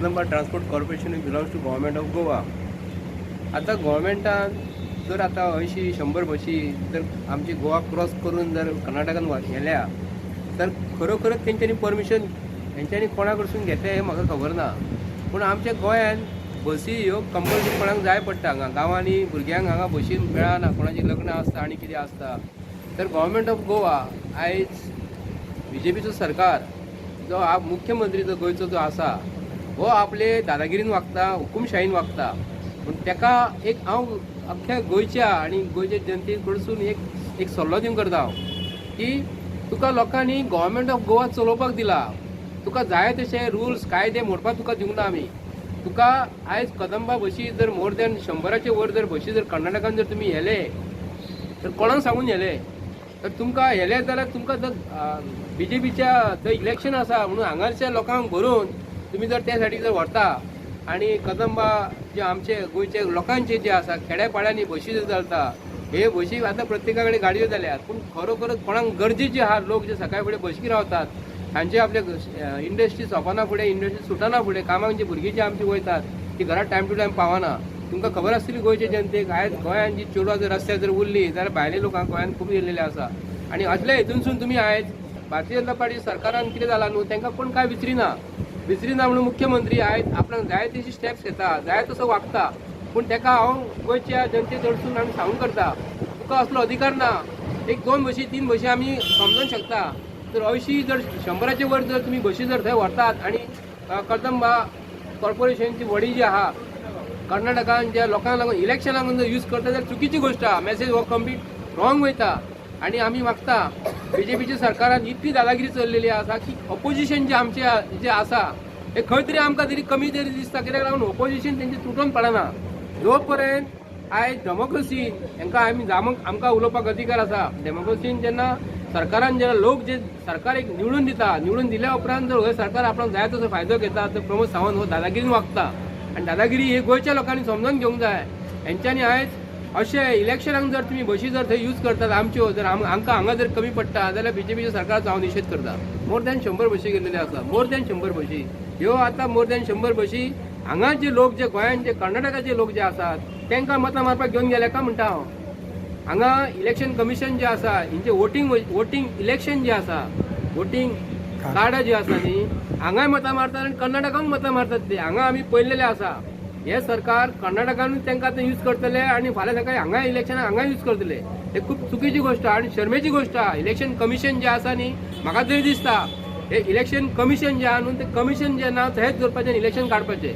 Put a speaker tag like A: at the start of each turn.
A: Kadamba transport corporation belongs to government of Goa. आतां गोवोरमेंटान जर आतां 80-100 बशी जर आमची गोवा क्रॉस करून जर कर्नाटकान व्हेल्या तर खरोखरच तेंच्यांनी परमिशन तेंच्यांनी कोणा कडसून घेतलें हें म्हाका खबर ना. पूण आमच्या गोंयान बसी ह्यो कंपल्सरी कोणाक जाय पडटा. हांगा गांवांनी भुरग्यांक हांगा बशी मेळना, कोणाची लग्नां आसता आनी कितें आसता. तर गव्हर्मेंट ऑफ गोवा आयज बीजेपीचो सरकार जो मुख्यमंत्री जो गोंयचो जो आसा हो आपले दादागिरीन वागता, हुकुमशाहीन वागता. पूण ताका एक हांव अख्ख्या गोंयच्या आनी गोंयच्या जनते कडसून एक एक सल्लो दिवंक करता हांव की तुका लोकांनी गव्हर्मेंट ऑफ गोवा चलोवपाक दिला, तुका जाय तशे रुल्स कायदे मोडपाक तुका दिवंक ना आमी. तुका आयज कदंबा बशी जर मोर दॅन 100 वयर जर बशी जर कर्नाटकान जर तुमी व्हेले तर कोणाक सांगून व्हेले तर तुमकां व्हेले जाल्यार तुमकां जर बीजेपीच्या थंय इलेक्शन आसा म्हणून हांगाच्या लोकांक भरून तुमी जर त्या सायडीक जर व्हरता आनी कदंबा जे आमचे गोंयचे लोकांचे जे आसा खेड्यापाड्यांनी बशी ज्यो चलता हे बशी आतां प्रत्येका कडेन गाडयो जाल्यात, पूण खरोखरच कोणाक गरजेची आहा लोक जे सकाळी फुडें बशीक रावतात तांचे आपले इंडस्ट्री सोंपना फुडें, इंडस्ट्री सुटना फुडें कामाक जी भुरगीं जी आमची वयतात ती घरा टायम टू टायम पावना. तुमकां खबर आसतली गोंयचे जनतेक आयज गोंयांत जी चेडवां जर रस्त्यार जर उरली जाल्यार भायले लोकांक गोंयांत खूब येयलेले आसा. आनी असल्या हितूनसून तुमी आयज भारतीय जनता पार्टी सरकारान कितें जालां न्हू तांकां कोण कांय विचरिना विचरिना म्हणून मुख्यमंत्री आयज आपणाक जाय तशी स्टेप्स घेता, जाय तसो वागता. पूण ताका हांव गोंयच्या जनते कडसून आमी सांगूंक करता तुका असलो अधिकार ना. एक 2 बशी 3 बशी आमी समजूंक शकता, तर 80 जर 100 वयर जर तुमी बशी जर थंय व्हरतात आनी कदंबा कॉर्पोरेशनची बॉडी जी आहा कर्नाटकान ज्या लोकांक लागून इलेक्शनाक जर यूज करता जाल्यार चुकीची गोश्ट आहा. मॅसेज हो कंप्लीट रॉंग वयता. आनी आमी मागता बीजेपीच्या सरकारान इतली दादागिरी चल्लेली आसा की ऑपोजिशन जे आमचे जे आसा हे खंय तरी आमकां तरी कमी तरी दिसता, कित्याक लागून ऑपोजिशन तेंचे तुटोन पडना. जो पर्यंत आयज डेमोक्रेसीन हांकां आमी आमकां उलोवपाक अधिकार आसा. डेमोक्रेसीन जेन्ना सरकारान जेन्ना लोक जे सरकार एक निवडून दिता, निवडून दिल्या उपरांत जर हे सरकार आपणाक जाय तसो फायदो घेता तर प्रमोद सावंत हो दादागिरीन वागता. आनी दादागिरी ही गोंयच्या लोकांनी समजून घेवंक जाय. हेंच्यांनी आयज अशें इलेक्शनाक जर तुमी बशी जर थंय यूज करतात आमच्यो जर आमकां हांगा जर कमी पडटा जाल्यार बीजेपीच्या सरकाराचो हांव निशेध करता. मोर दॅन 100 बशी गेल्लेल्यो आसा, मोर दॅन 100 बशी ह्यो आतां मोर दॅन 100 बशी हांगा जे लोक जे गोंयांत जे कर्नाटकाचे लोक जे आसात तांकां मतां मारपाक घेवन गेले काय म्हणटा हांव. हांगा इलेक्शन कमिशन जे आसा हेंचे वोटींग वोटींग इलेक्शन जे आसा वोटींग कार्डां जी आसा न्ही हांगाय मतां मारतात आनी कर्नाटकांक मतां मारतात ते. हांगा आमी पळयलेले आसा हे सरकार कर्नाटकानूच तांकां ते यूज करतले आनी फाल्यां सकाळी हांगा इलेक्शनाक हांगा यूज करतले. हे खूब चुकीची गोश्ट आनी शर्मेची गोश्ट आहा. इलेक्शन कमिशन जे आसा न्ही म्हाका तरी दिसता हे इलेक्शन कमिशन जे आहा न्हू ते कमिशन जे ना थंयच दवरपाचें आनी इलेक्शन काडपाचें.